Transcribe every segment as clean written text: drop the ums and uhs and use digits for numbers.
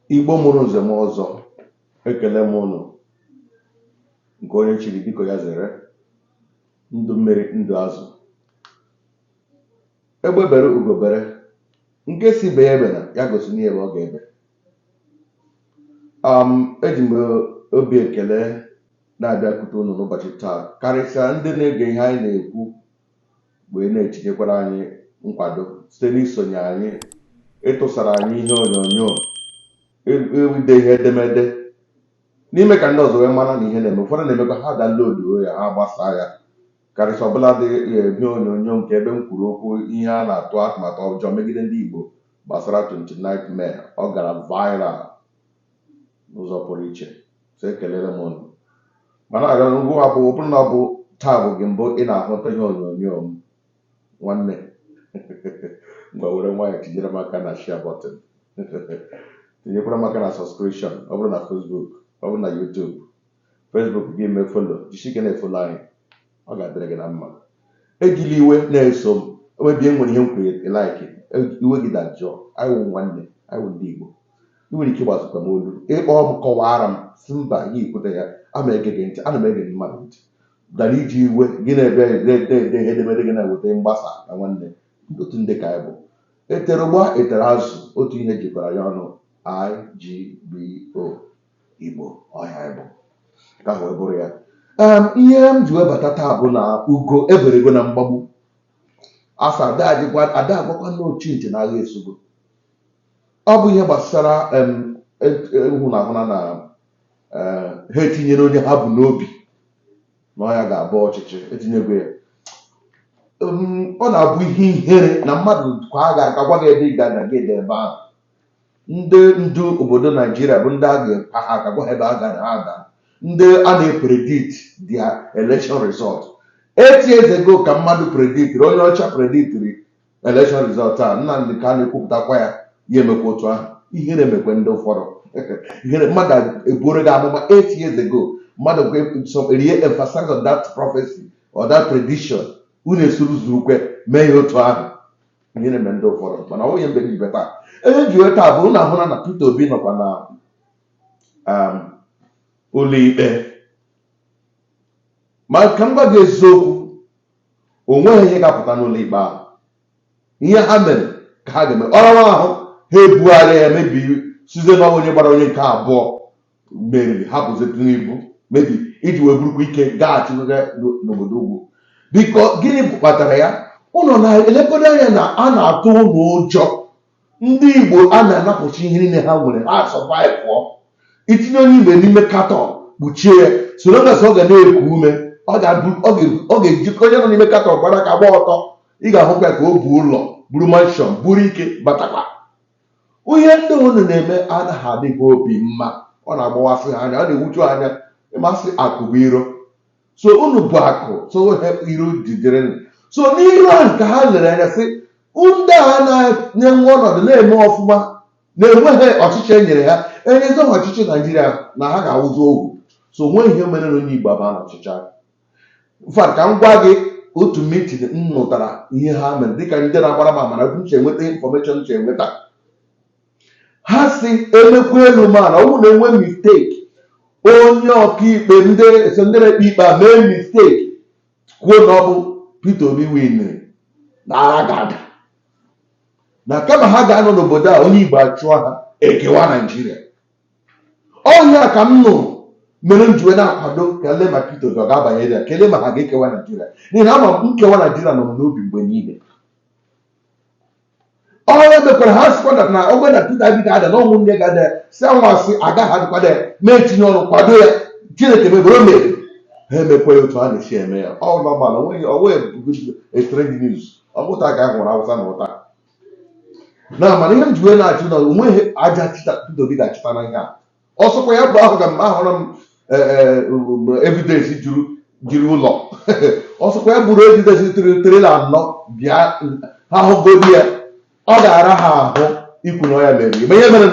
Igbo mụrụ nze m ọzọ, ekele m ụnụ. Nke onye chiri, biko ya zere. Ndụ mmiri, ndụ azụ, egbe bere, ugo bere, nke si ibe ya ebena ya gosi n'ihe ebe ọ ga-ebe. Eji m obi ekele na-abịakwute unu n'ụbọchị taa, karịsịa ndị na-ege ihe anyị na-ekwu wee na-etinyekwara anyị nkwado site n'isonye anyị, ịtụsara anyị ihe onyonyo, ide ihe edemede, n'ime ka ndị ọzọ wee mara na ihe na-eme. Ụfọdụ na-emekwa ha download ya, ha gbasaa ya, karịsịa ọbụla dị ihe onyonyo nke ebe m kwuru okwu ihe a na-atụ atụmatụ ọjọọ megide ndị Igbo gbasara 29 May. Ọ gara viral n'ụzọ pụrụ iche, so ekelere m unu. Mana aga ngwa bụ, ọ bụrụ na ọ bụ taa bụ gị mbụ ị na-ahụta ihe onyonyo m, nwanne, ngwa, were nwayọọ tinyere m aka na share button, tinyekwara m aka na subscription. Ọ bụrụ na Facebook, ọ bụrụ na YouTube, Facebook gị mee follow, jisi ike na-efollow anyị, ọ ga-adịrị gị na mma. Ejila iwe na-eso m. Emebie nwere ihe m kwuru, like iwe gị dajụọ. Anyị wụ nwanne, anyị wụ ndị Igbo. Ị nwere ike ịgbazikwa m olu, ịkpọ m, kọwara m, si mba, ihe ikwute ya ama ege gị ntị. Ana m ege mmadụ ntị dara iji iwe gị na-ebe ede ihe edemede gị na-eweta mgbasa na nwanne. Otu ndị ka anyị bụ, etere gba etere azụ, otu ihe jikwara ya ọnụ. IGBO, Igbo ọhịa anyị bụ ka ahụ wee bụrụ ya. Ihe m ji webata taa bụ na ugo eberego na mgbagbu asa ada ada agwakwa n'ochi ntị na agha esugo. Ọ bụ ihe gbasara ịhụ na ahụna na ha etinyere onye ha bụ n'obi na ọ ya ga-abụ ọchịchị, etinyego ya. Ọ na-abụ ihe ihere na mmadụ kwa a ga-aka gwa gị ebe ị ga na gị ede ebe ahụ. Ndị ndu obodo Naijiria bụ ndị a ga-akpa ha aka gwa ha ebe a gara ha ada, ndị a na-epredict their election result 8 years ago ka mmadụ predictiri, onye ọcha predictiri election result a. Nnamdị ka a na-ekwupụtakwa ya, ya emekwa otu ahụ. Ihere emekwe ndị ụfọdụ, ihere mmadụ ebuoro gị amụma 8 years ago, mmadụ rie emphasize on that prophecy or that prediction, unu esuru zurukwe mee ya otu ahụ. Ihe na-eme ndị ụfọdụ, mana ọ bụghị mgbe ji taa. Onye ji wee taa bụ unu ahụla na Peter Obi nọkwa na ụlọ ikpe. Ma ka m gwa gị eziokwu, o nweghị ihe ga-apụta n'ụlọ ikpe ahụ. Ihe ha mere ka ha ga-eme ọrụ ahụ, ha ebugharịa ya, mebiri size na onye gbara onye nke abụọ meriri, hapụzi Tinubu mebi iji wee burukwa ike gaghachi n'obodo ugwu. Biko, gịnị kpatara ya? Ụnụ na-elekọta anya na a na-atụ ụnụ ụjọ. Ndị Igbo a na-anapụchi ihe niile ha nwere, ha survive pụọ. Itinye onye Igbo n'ime carton, kpuchie ya, soro gasị, ọ ga na-eku ume, ọ ga-ejikọ onye nọ n'ime carton gbara ka gba ọtọ. Ị ga-ahụkwa ka o bu ụlọ, buru mansion, buru ike batakwa. Ihe ndị unu na-eme anaghị adịghị obi mma, ọ na-agbawasị ha anya, ọ na-ewuchu ha anya. Ịmasị akụ bụ iro, so unu bụ akụ, so ha iro jidere. So n'iru ahụ ka ha lere anya sị ndị a na-enwe ọnọdụ na-eme ọfụma, na-enweghị ọchịchị e nyere ha, enyezi ha ọchịchị Naijiria na ha ga-awụzi ohu. So nwee ihe mere na onye Igbo aba n'ọchịchị ahụ. In fact, ka m gwa gị otu meeting m nụtara ihe ha mere, dịka ndị na-agbara m amara m si enweta information si enweta. Ha si emekwa elu, ma na ọ bụrụ na enwe mistake, onye ọkaikpe, ndị so ndị na-ekpe ikpe a mee mistake kwuo na ọ bụ Peter Obi win, na agha ga-ada, na kama ha ga-anọ n'obodo a onye Igbo achụọ ha, ekewa Naijiria. Ọhịa ka m nụrụ mere m ji wee na-akwado ka lee ma Peter Obi ọ ga-abanye ya, kelee ma ha ga-ekewa Naijiria, n'ihi na ama m nkewa Naijiria nọ m n'obi mgbe niile. Ọhịa mekwara ha sịkwa na ogbe na Peter Obi ga-ada na ọnwụ ndị ga-ada ya, si anwasị agaghị adịkwado ya, ma etinye ọnụ kwado ya. Chineke mebere, o mere ha emekwa ya otu a na-esi eme ya. Ọ normal, onweghị onweghị a strange news. Ọ bụta ka a hụrụ Awụsa na ụta na mana ihe m ji wee na-achụ na onweghị aja Peter Obi ga-achịta na ihe a. Ọsọkwa ya bụ ahụ ka m ahụrụ m evidence juru jiri ụlọ. Ọsọkwa ya bụrụ evidence trailer anọ bịa, ha hụgodi ya, ọ ga-ara ha ahụ ikwu na ọ ya meriri. Ma ihe mere,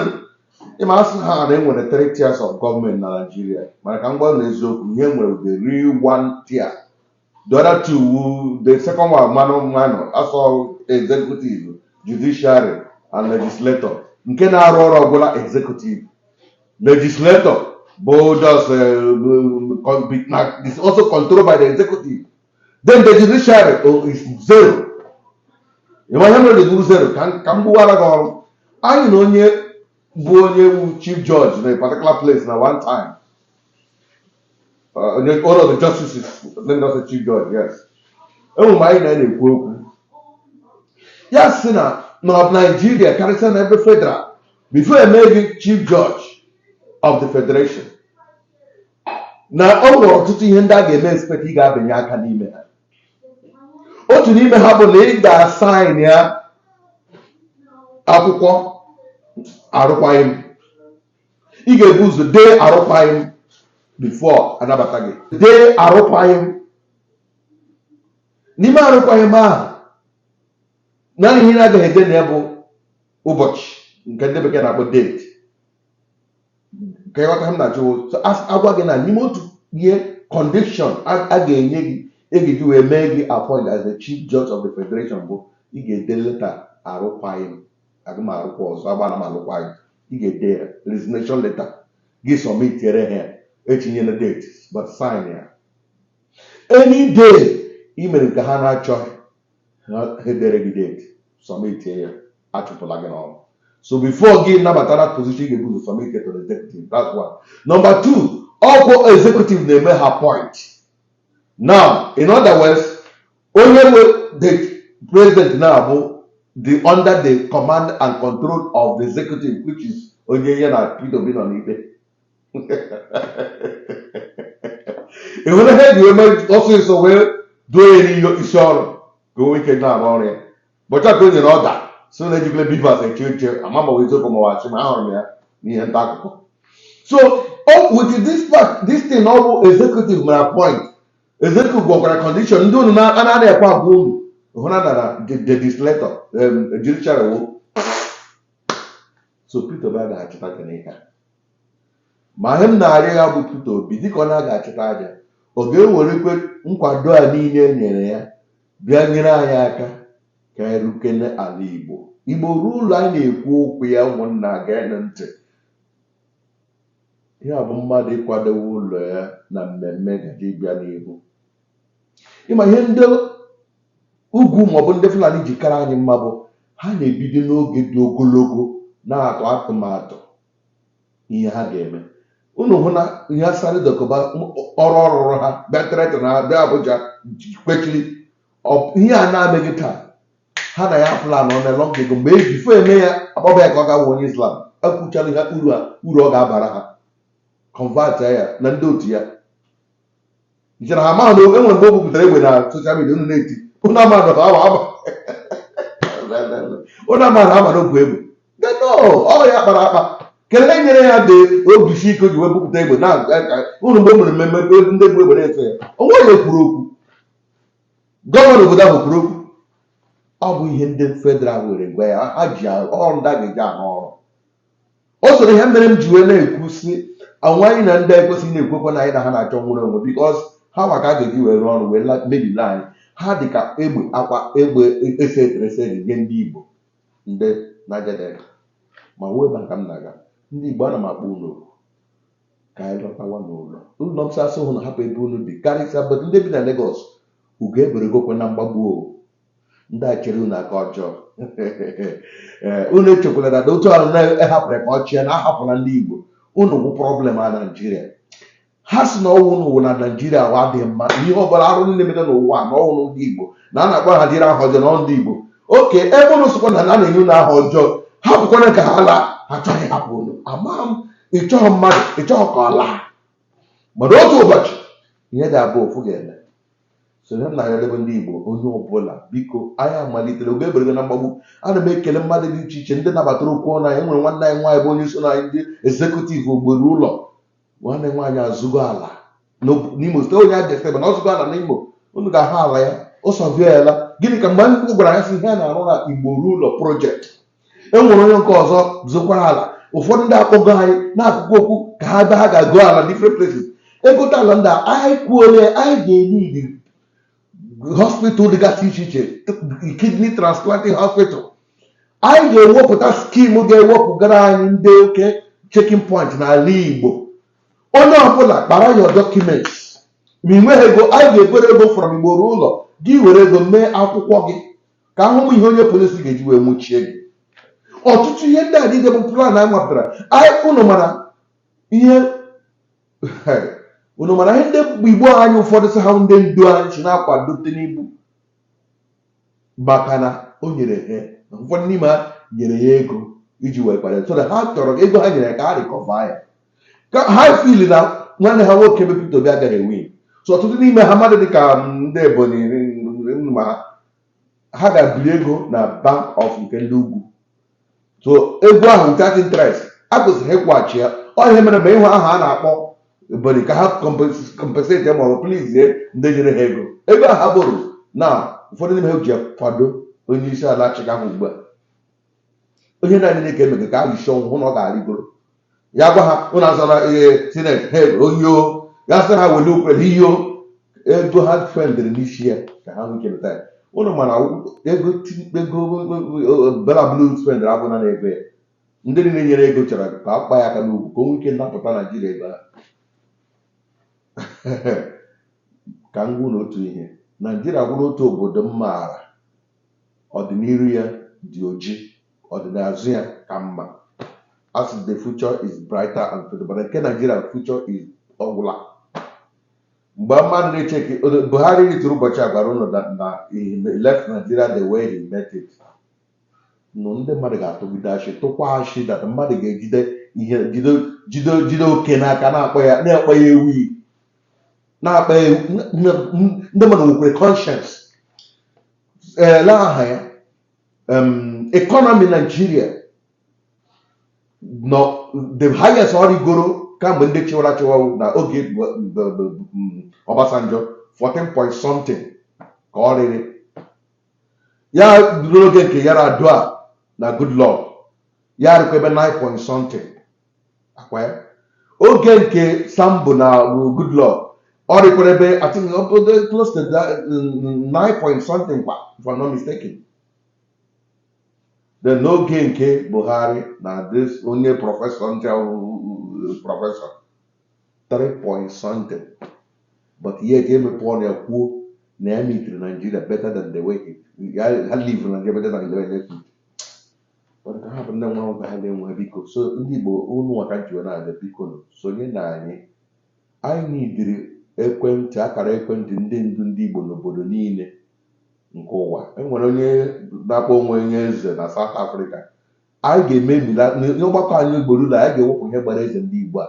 ịma asị ha na enwere three tiers of government na Nigeria, mana ka m gwa na eziokwu, ihe nwere the real one tier, the other two wu the second one, mmanụ mmanụ asọ executive, judiciary and legislator. Nke na-arụ ọrụ ọgwụla executive. Legislator bụ just is also controlled by the executive. Then the judiciary, oh, is zero. Ịma ihe mere bụrụ zero? Ka m gbuwara gị ọrụ anyị na onye bụ onye wu chief judge na a particular place na one time, onye, one of the justices, let me not say chief judge, yes, enwere m anyị na ya na-ekwu okwu, ya sị na Nigeria, karịsịa na ebe federal, before eme gị chief judge of the federation, na o nwere ọtụtụ ihe ndị a ga-eme expect ị ga-abịanye aka n'ime ha. Otu n'ime ha bụ na ị ga-asign ya akwụkwọ arụkwaghịm. Ị ga-ebu ụzọ dee arụkwaghịm before anabata gị. Dee arụkwaghịm. N'ime arụkwaghịm ahụ, naanị ihe ị na-agaghị ede na ya bụ ụbọchị, nke ndị bekee na-akpọ date. Ka ịghọta m na-achọ, so agwa gị na n'ime otu ihe condition a ga-enye gị egeji wee mee gị appoint as the chief judge of the federation bụ ị ga-ede leta arụkwaghịm, aga m arụkwa ọzọ, agbara m arụkwaghịm. Ị ga-ede ya, resignation letter gị, submit ha ya, etinyela date but sign ya. Any day ị mere nke ha na-achọghị, ha edere gị date, submit ya, achụpụla gị n'ọrụ. So before gị nabata that position, ị ga-ebu ụzọ submit to the executive. That's one. Number two, ọkwụ executive na-eme ha appoint. Now, in other words, onye nwe the president na-abụ the under the command and control of the executive, which is onye ya na Peter Obi nọ n'ikpe. Ị hụrụ ha eji wee mee ọsịsọ wee duo ya n'ihe isi ọrụ ka o nwee ike na-arụ ọrụ ya. Bọcha ka o nyere ọda so na ejikwala BVAS eche oche ama ma eziokwu ma wachi, ma ahụrụ m ya n'ihe nta akụkọ. So with this part, this thing, ọ bụ executive mere appoint. Executive gwakwara condition ndị unu na a na-ekwe agwa unu hụ na na the legislator, judiciary wo. So Peter Obi agaghị achịta gị n'ihe a. Ma ihe m na-arịọ ya bụ, Peter Obi, dịka ọ na-aga achịta aja, ọ ga-ewerekwe nkwado a niile e nyere ya bịa nyere anyị aka ka anyị rukene ala Igbo. Igbo ruo ụlọ anyị na-ekwu okwu ya. Ụmụnna, geenụ ntị. Ya bụ mmadụ ịkwadowe ụlọ ya na mmemme gaje ịbịa n'ihu. Ịma ihe ndị ugwu maọbụ ndị Fulani ji kara anyị mma bụ ha na-ebido n'oge dị ogologo na-atụ atụmatụ ihe ha ga-eme. Unu hụ na ihe Asari Dokubo, ọrụ ọ rụrụ ha, bịa threaten na bịa Abuja kwechiri. Ihe a na-ameghị taa, ha na ya plan ọ na long ago. Mgbe eji fo eme ya, akpọba ya ka ọ ga-awụ onye Islam, ekwuchala ihe uru a uru ọ ga-abara ha, convert ya na ndị otu ya. Ichere ha amaghị na enwere mgbe o bupụtara egbe na social media, unu na-eti, unu amaghị na ama ama, unu amaghị na ama na obu egbe. No, ọ ya kpara akpa. Kelee nyere ya dị obi si ike o ji wee bupụta egbe na unu. Mgbe o mere mmemme, ndị bu egbe na-efe ya, onwe onye kwuru okwu. Gọvanọ obodo ahụ kwuru okwu. Ọ bụ ihe ndị federal were gwa ya ha ji ọrụ ndị a ga-eji arụ ọrụ. O soro ihe mere m ji wee na-ekwu sị anwa anyị na ndị ekwesịghị na-ekwekwa na anyị na ha na-achọ nwere onwe, because ha maka a ga-eji wee rụọ ọrụ wee mebile anyị. Ha dị ka egbe akwa egbe ese eterese nye ndị Igbo, ndị Niger Delta. Ma wee ebe a ka m na-aga. Ndị Igbo, ana m akpọ unu oku ka anyị lọtawa n'ụlọ ụlọ. M sị asị hụ na hapụ ebe unu bi, karịsịa but ndị bi na Lagos. Ugo eberegokwe na mgbagbu o. Ndị a chere unu aka ọjọọ. Ee, unu echekwala na otu ahụ na-ehapụrụ ka ọ chịa na ahapụla ndị Igbo. Unu bụ problem a Naijiria. Ha si na ọnwụ unu wụ na Naijiria wa adịghị mma na ihe ọbụla arụ niile mere n'ụwa na ọnwụ ndị Igbo na a na-akpọ ha dịrị aha ọjọọ na ọ ndị Igbo. Oke ebe unu sịkwa na a na-enye unu aha ọjọọ, hapụkwana ka ha laa. Ha chọghị hapụ unu. Ama m ịchọghị mmadụ, ịchọghị ka ọ laa, mana otu ụbọchị ihe ga-abụ ofu ga-eme. So ihe m na-arịọ ndị Igbo, onye ọbụla, biko, anyị amalitela oge eberego na mgbagbu. Ana m ekele mmadụ dị iche iche ndị nabatara okwu ọnụ anyị. Enwere nwanne anyị nwaanyị bụ onye so na anyị ndị executive ogbere ụlọ. Nwanne nwaanyị azụgo ala n'Imo Steeti, onye Abia Steeti, mana ọ zụgo ala n'Imo. Unu ga-ahụ ala ya ụsọviela. Gịnị ka mgbe ndị gwara ya sị ihe a na-arụ na Igbo ruo ụlọ project? E nwere onye nke ọzọ zụkwara ala. Ụfọdụ ndị akpọgo anyị na-akụkọ okwu ka ha ebe ha ga-agụ ala different places, egote ala ndị a. Anyị kwuole anyị ga-enye hospital dịgasị iche iche, kidney transplanting hospital. Anyị ga-ewepụta scheme ga-ewepụgara anyị ndị oke checking point n'ala Igbo. Onye ọbụla kpara your documents. Ma ị nweghị ego, anyị ga-ekwere ego from Igbo ruo ụlọ gị, were ego mee akwụkwọ gị ka ahụ ihe onye polisi ga-eji wee nwụchie gị. Ọtụtụ ihe ndị a niile bụ plan anyị nwapụtara anyị. Unu mara ihe, unu mara ihe ndị Igbo anyị ụfọdụ sị ha ndị ndu anyị si na-akwado Tinubu, maka na o nyere ha, ụfọdụ n'ime ha nyere ya ego iji wee kwado, so that ha chọrọ ego ha nyere ya ka ha recover ya, ka ha feel na nwanne ha nwoke bụ Peter Obi agaghị ewin. So ọtụtụ n'ime ha, mmadụ dịka ndị Ebonyi, ma ha ga-abili ego na Bank of nke ndị ugwu. So ego ahụ without interest, a kwesịrị ịkwụghachi ya. Ọ ihe mere ma ịhụ aha a na-akpọ Ebonyi ka ha compensate ma ọ bụ please ndị nyere ha ego. Ego ahụ ha bụrụ na ụfọdụ n'ime ha ji kwado onye isi ala chịga ahụ ugbu a. Onye na-anyị ka emege ka a ji ọnwụ hụ na ọ ga-arịgoro ya, gwa ha ụnụ azọrọ ihe senate ha oyo ya, sị ha wele ukwere iyo ego ha spendịrị n'isi ya ka ha nwee ike nata ya. Ụnụ mana ego ego Bella Blue spendịrị abụna na ego ya. Ndị niile nyere ego chọrọ ka a kpa ya aka n'ugwu ka o nwee ike napụta Naijiria ego ha. Ka m gwa unu otu ihe: Naijiria bụrụ otu obodo m maara ọdịnihu ya dị oji, ọdịnazụ ya ka mma. As the future is brighter and better, but nke Nigeria future is ọgwụla. Mgbe mmadụ na-echeki Buhari ritụrụ ụbọchị a gwara ụnụ na he left Nigeria the way he met it. Nụ, ndị mmadụ ga-atụgide ashị, tụkwa ashị that mmadụ ga-ejide ihe, jide jide jide oke n'aka, na-akpọ ya ewi, na-akpọ ya ewu. Ndị mmadụ nwekwara conscience. Ee, lee aha ya, economy Nigeria nọ the highest ọ rigoro kamgbe ndị chịwara achịwa na oge Obasanjo, 14 point something ka ọ rịrị ya ruo. Oge nke Yar'Adua na Goodluck, ya rịkwa ebe 9 point something akwa ya. Oge nke Sambo na Goodluck, ọ rịkwara ebe, I think, up to close to that, 9 point something kwa, if I'm not mistaken. Then n'oge nke Buhari na this onye professor, ndị professor, 3 point something. But yet emepe ọnụ ya kwuo na ya meetiri Nigeria better than the way he ya ha leave Nigeria better than the way he left it. But ka ha bụ ndị nwa nwoke ha na-enwe. Biko, so ndị Igbo, unu nwa ka njiwe na-abịa, biko nụ, sonye na anyị. Anyị nidiri ekwentị, akara ekwentị ndị ndu ndị Igbo n'obodo niile nke ụwa. Enwere onye na-akpọ onwe onye eze na South Africa. Anyị ga-ememila n'ọgbakọ anyị ugboro ụlọ. Anyị ga-ewepụ ihe gbara eze ndị Igbo a.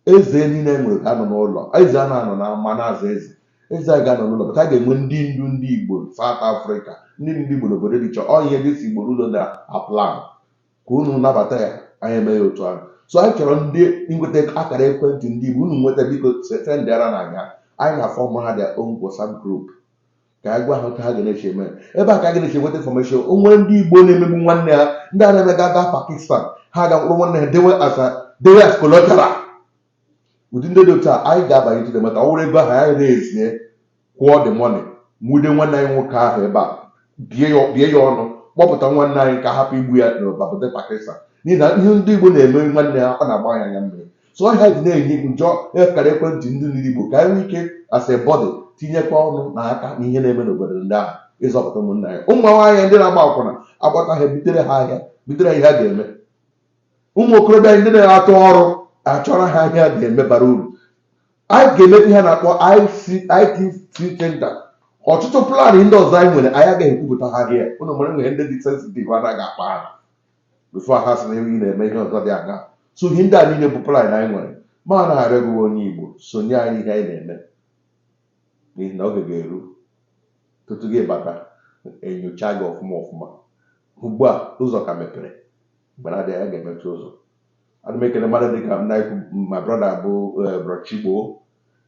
Eze niile nwere ka anọ n'ụlọ, eze a na-anọ n'ama na-aza eze. Eze a ga-anọ n'ụlọ pụta. A ga-enwe ndị ndu ndị Igbo South Africa, ndị ndu Igbo n'obodo dị iche. Ọ ihe dị si Igbo ụlọ na aplan ka unu nabata ya. Anyị eme ya otu ahụ. So anyị chọrọ ndị nweta akara ekwentị ndị Igbo. Unu nweta, biko sendịara na anya anyị na form ha their own WhatsApp group ka anyị gwa ha otu ha ga na-eche eme. Ebe a ka a ga na-eche nweta information. O nwere ndị Igbo na-emegbu nwanne ha, ndị a na-emega aga Pakistan, ha ga mkpụrụ nwanne ha dewe as dewe as collateral. Ụdị ndị dị otu a, anyị ga-abanye to the matter. Ọ wụrụ ego ahụ anyị na-ezie kwụọ the money, nwude nwanne anyị nwoke ahụ ebe a, bie ya ọnụ, kpọpụta nwanne anyị ka hapụ igbu ya n'obodo Pakistan, n'ihi na ihe ndị Igbo na-eme nwanne ha, ọ na-agba anyị anya mmiri. So ọhịa ji na-enye njọ akara ekwentị ndị ndị Igbo ka anyị nwee ike as a body tinyekwa ọnụ na aka n'ihe na-eme n'obodo ndị ahụ, ịzọpụta ụmụnna anyị, ụmụ nwaanyị ndị na-agba akwụna agbata ha, bitere ha ahịa, bitere ha ihe ha ga-eme. Ụmụ okorobịa anyị ndị na-atụ ọrụ, achọrọ ha ihe a ga-eme bara uru. Anyị ga-emepe ihe a na-akpọ ITC center. Ọtụtụ plan ndị ọzọ anyị nwere, anyị agaghị ekwupụta ha here. Ụnụ nwere nwere ndị dị sensitive anaghị akpa ha before ha sị na ị na-eme ihe ọzọ dị aṅa. So ihe ndị a niile bụ plan anyị nwere. Ma na-arịọ gị, onye Igbo, sonye anyị ihe anyị na-eme, n'ihi na oge ga-eru tutu gị bata enyocha gị ọfụma ọfụma. Ugbu a ụzọ ka mepere, mgbe na-adịghị anya ga-emechi ụzọ. Ana m ekele mmadụ dịka m na-ekwu, my brother bụ Bro Chigbo,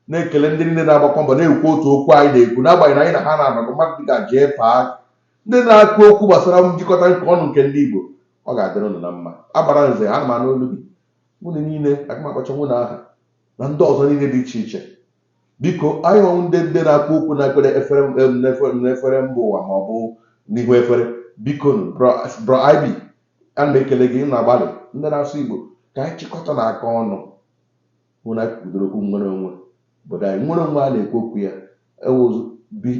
na-ekele ndị niile na-agbakọ mbọ na-ekwu otu okwu anyị na-ekwu, n'agbanyeghị na anyị na ha na-anọkọ, mmadụ dịka Jee Paa, ndị na-akụ okwu gbasara njikọta nke ọnụ nke ndị Igbo. Ọ ga-adịrị unu na mma. Agbara nze, ana m anụ olu gị, unu niile. Aga m akpọcha nwụ na aha na ndị ọzọ niile dị iche iche. Biko, anyị nwanwụ ndị na-akwu okwu na ekpere efere n'efere mba ụwa ma ọ bụ n'ihu efere, biko nụ, bro IB. Ana m ekele gị na-agbalị ndị na-asụ Igbo ka anyị chịkọta na aka ọnụ hụ na kwudoro okwu nwere onwe obodo anyị. Nwere onwe a na-ekwu okwu ya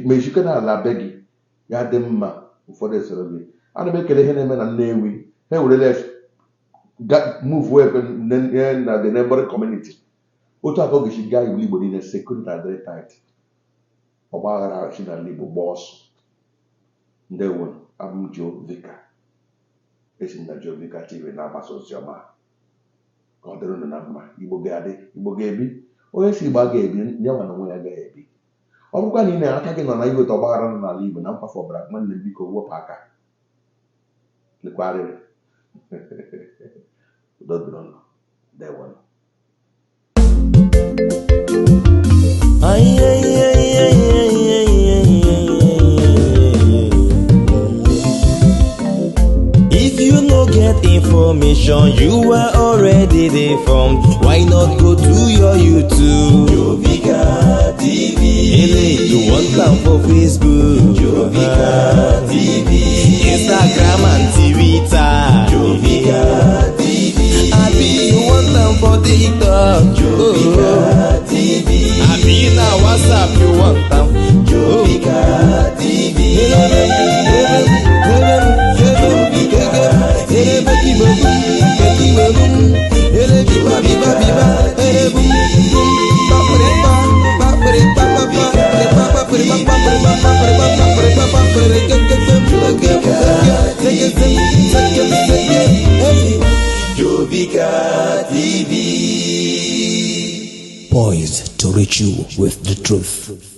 mejikọ na ala be gị ya dị mma. Ụfọdụ esoro gị. Ana m ekele ihe na-eme na Nnewi. Ha ewerela move na the neighboring community. Otu aka ọ ga-esi gaa Igbo, Igbo niile, security adịrị tight, ọgba aghara si n'ala Igbo gbaa ọsọ. Ndewo. Abụ m Joe Vicar. Esi m na Joe Vicar TV na-agbasa ozi ọma. Ka ọ dịrị unu na mma. Igbo ga-adị, Igbo ga-ebi. Onye si Igbo agaghị ebi, ya nwa na onwe ya agaghị ebi. Ọ bụrụkwa na ị na aka gị nọ na iweta ọgbaghara nọ n'ala Igbo na mkpafu ọbara, nwanne m, biko wepụ aka. Lekwarịrị. Udo dịrị unu. Ndewo. Ay, ay, ay, ay, ay, ay, ay, ay, ay. If you no get information, you are already deformed. Why not go to your YouTube? Jovika TV. Ele, you want am for Facebook? Jovika TV. Instagram and Twitter. Jovika TV. Abi you want am for TikTok? Jovika TV. Abi na WhatsApp you want am? Jovika TV. Jovika TV. Jovika TV. Jovika TV. Jovika TV. Poised to reach you with the truth.